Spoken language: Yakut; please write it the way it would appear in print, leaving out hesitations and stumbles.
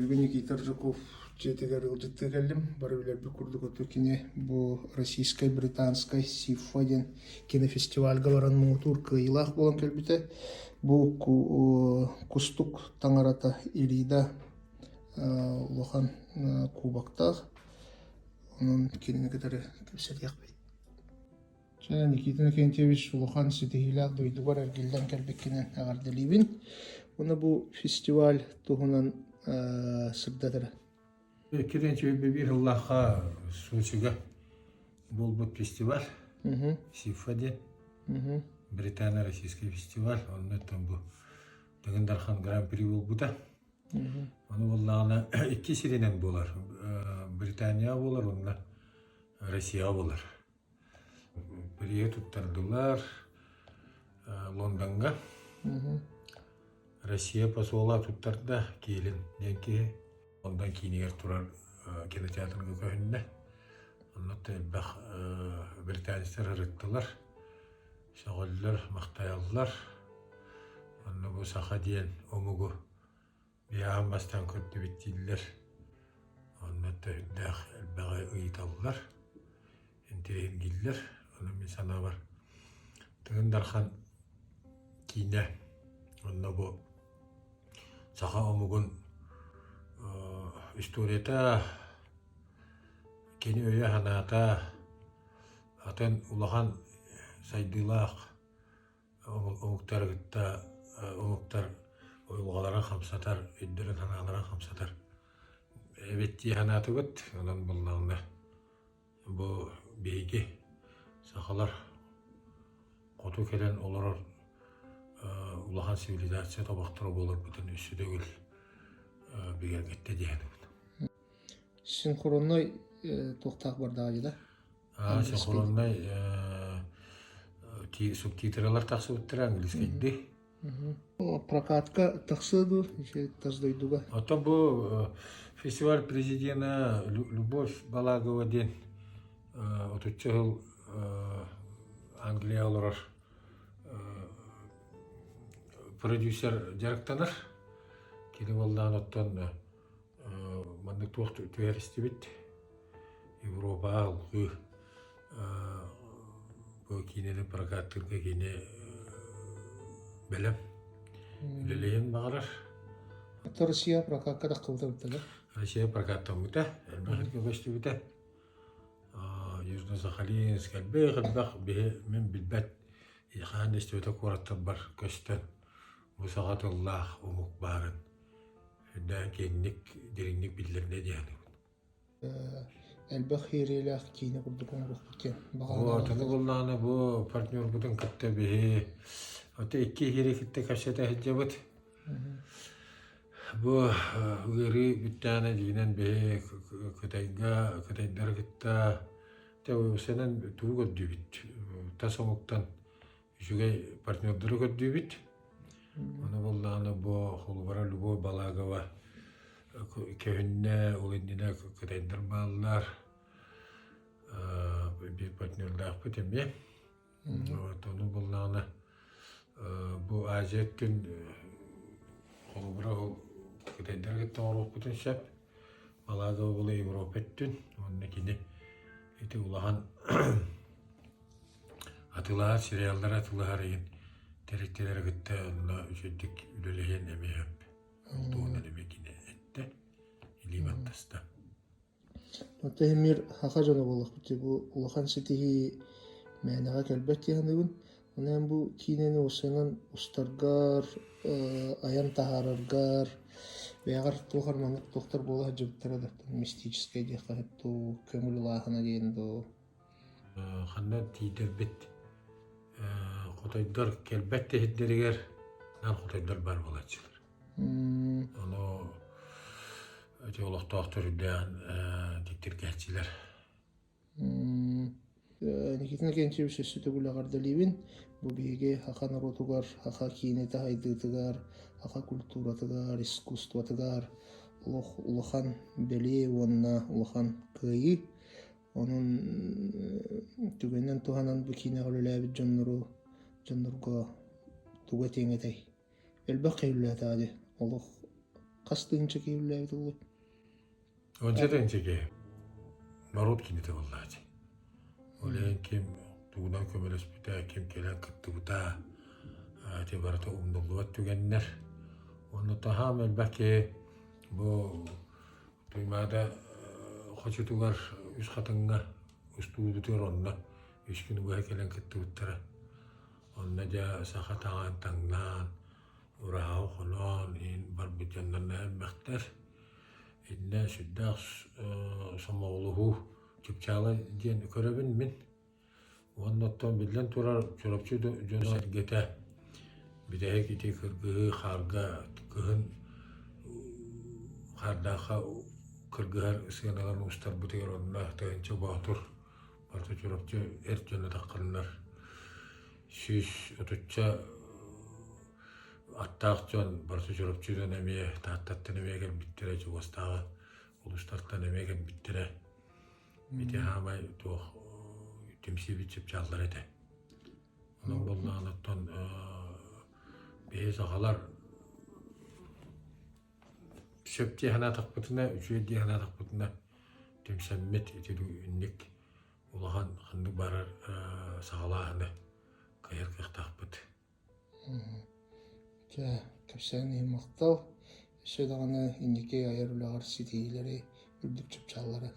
Бүгүн Никита Аржаков дьиэтигэр ыалдьыттыы кэллим. Бары билэрбит курдук оту кини бу российскай-британскай СИФА диэн кинофестивальга баран муҥутуур кыайыылаах буолан кэлбитэ. Бу Кустук таҥарата Ирида улахан кубоктаах. Онон кинини кытары кэпсэтиэхпит. Чэ, Никита Иннокентьевич улахан ситиһиилээх дойдубар эргиллэн кэлбиккинэн эҕэрдэлиибин. Уонна бу фестиваль туһунан сырдатара. Киренчевич биир сыллаахха Сочига буолбут фестиваль СИФА диэн Британо-российский фестиваль. Онно бу Тыгын Дархан Гран-при буолбута. Ону буоллаҕына икки сиринэн буолар. Британия буолар уонна Россия буолар. Бэлиэ туттардылар Лондоҥҥа. Россия посола туттарда Киэлин диэн киһи. Лондон киинигэр турар кинотеатрга көһүннэ. Онно элбэх британецтар ырыттылар, сөҕөллөр, махтайаллар. Онно бу саха диэн омугу Биһаан бастаан көрдүбүт дииллэр, онно төһүннээх элбэҕи ыйыталлар, интэриэһиргииллэр. Ону мин санаабар Тыгын Дархан киинэ онно бу саха омугун историята, кини өйө-санаата атын улахан сайдыылаах омуктары кытта омуктар уйулҕаларын хамсатар, өйдөрүн-санааларын хамсатар эбит дии санаатыбыт. Онон буллаҕына бу биһиги сахалар хоту кэлэн олорор улахан цивилизация тобохторо буоларбытын өссө төгүл бигэргэттэ дии саныыбын. Синхроннай туохтаах бардаҕа дии да? Синхроннай субтитралар тахсыбыттара английскайдыы. Прокатка тахсыа дуу тас дойдуга? Оттон бу фестиваль президена Любовь Балагова диэн отучча сыл Англия олорор продюсер дьарыктанар. Кини буоллаан оттон маннык туох түһэр истибит Европаҕа алҕыы бу киинэни прокаттыырга кини бэлэм үлэлиэн баҕарар. Россия прокатка таххыбыта да? Россия прокаттаммыта, элбэх эргэ көстүбүтэ. Южно-Сахалинск элбэх элбэх биһи мин билбэт хаһан да истибэтэх куораттарбар көстөн бу саха тыллаах омук баарын Үрдээн киэҥник, дириҥник биллэрдэ дии саныыбын. Элбэх хиэриэлээх киинэ курдук оҥоруохпут диэн Вот, аны буллаҕына бу партнербутун кытта биһи ото икки иһири кытта кэпсэтэ сылдьабыт. Бу ыарыы бүттэҕинэ дьиҥинэн биһи Кытайга, кытайдары кытта уопсайынан тугу көрдүүбүт? Тас омуктан үчүгэй партнердары көрдүүбүт. Ону буоллаҕына бу холобура Любовь Балагова көһүннэ, ол иннинэ кытайдар бааллар. Биир партнердаахпыт эмиэ. Вот ону буоллаҕына бу Азия өттүн холобура ол кытайдары кытта оҥоруохпутун сөп. Балагова була Европа өттүн уонна кини ити улахан Атыылаһар сериаллары атыылаһар иһин тэрилтэлэри кытта онно үчүгэйдик үлэлэһиэн эмиэ сөп. Ол туһунан эмиэ кини эттэ, илии баттаста. Оттон эмиэ саха дьоно буоллахпыт дии, бу улахан ситиһии мээнэҕэ кэлбэт дии саныыбын. Онон бу киинэни уопсайынан устаргар, айан таһаараргар, бэйэҕэр туох эрэ маннык туохтар буола сылдьыбыттара да, мистическэй диэххэ сөп дуу, көҥүл ылааһына диэн дуу. Ханна тиийдэрбит хотойдор кэлбэт да сирдэригэр наар хотойдор баар буолааччылар. Ону ити олохтоохтор үрдээн дьиктиргээччилэр. Никита Иннокентьевич өссө төгүл эҕэрдэлиибин. Бу биһиги саха норуотугар, саха киинэтэ сайдыытыгар, саха культуратыгар, искусствотыгар олох улахан бэлиэ уонна улахан кыайыы. Онон түгэнинэн туһанан бу киинэҕэ үлэлээбит дьоннору дьоннорго тугу этиэҥ этэй? Элбэх киһи үлэлээтэҕэ дии, олох Хас тыһыынча киһи үлэлээбит буолуой? Уонча тыһыынча киһи. Норуот кинитэ буоллааччы. Ол иһин ким тугунан көмөлөспүтэ, ким кэлэн кыттыбыта, ити барыта умнуллубат түгэннэр. Уонна таһаам элбэх киһи бу Туймаада хочотугар Үс Хатыҥҥа устуубутугар онно үс күнү быһа кэлэн кыттыбыттара. Онно дьэ саха таҥаһын таҥнаан, ураһаҕа хоноон иһин барбыт дьоннор элбэхтэр. Иннэ сүрдээх сомоҕолоһуу чыпчаала диэн көрөбүн мин. Уонна оттон биллэн турар Чурапчы дьоно-сэргэтэ бүтэһик ити кыргыһыы хаарга кыһын хаардаахха кыргыһар сыаналарын устарбытыгар онно тыһыынча боотур барыта Чурапчы эр дьоно тахханнар 130-ча аттаах дьон барыта Чурапчыдан эмиэ Тааттаттан эмиэ кэлбиттэрэ чугастааҕы улуустартан эмиэ кэлбиттэрэ Ити хаамай туох түмсүүбүт чыпчааллар этэ. Онон буоллаҕына оттон биһи сахалар сөп дии санаатахпытына, үчүгэй дии санаатахпытына түмсэммит ити инник улахан ханнык баарар саҕалааһыны кыайар кыахтаахпыт. Дьэ, кэпсээн иһин махтал. Өссө даҕаны инники айар үлэҕэр ситиһиилэри, үрдүк чыпчааллары.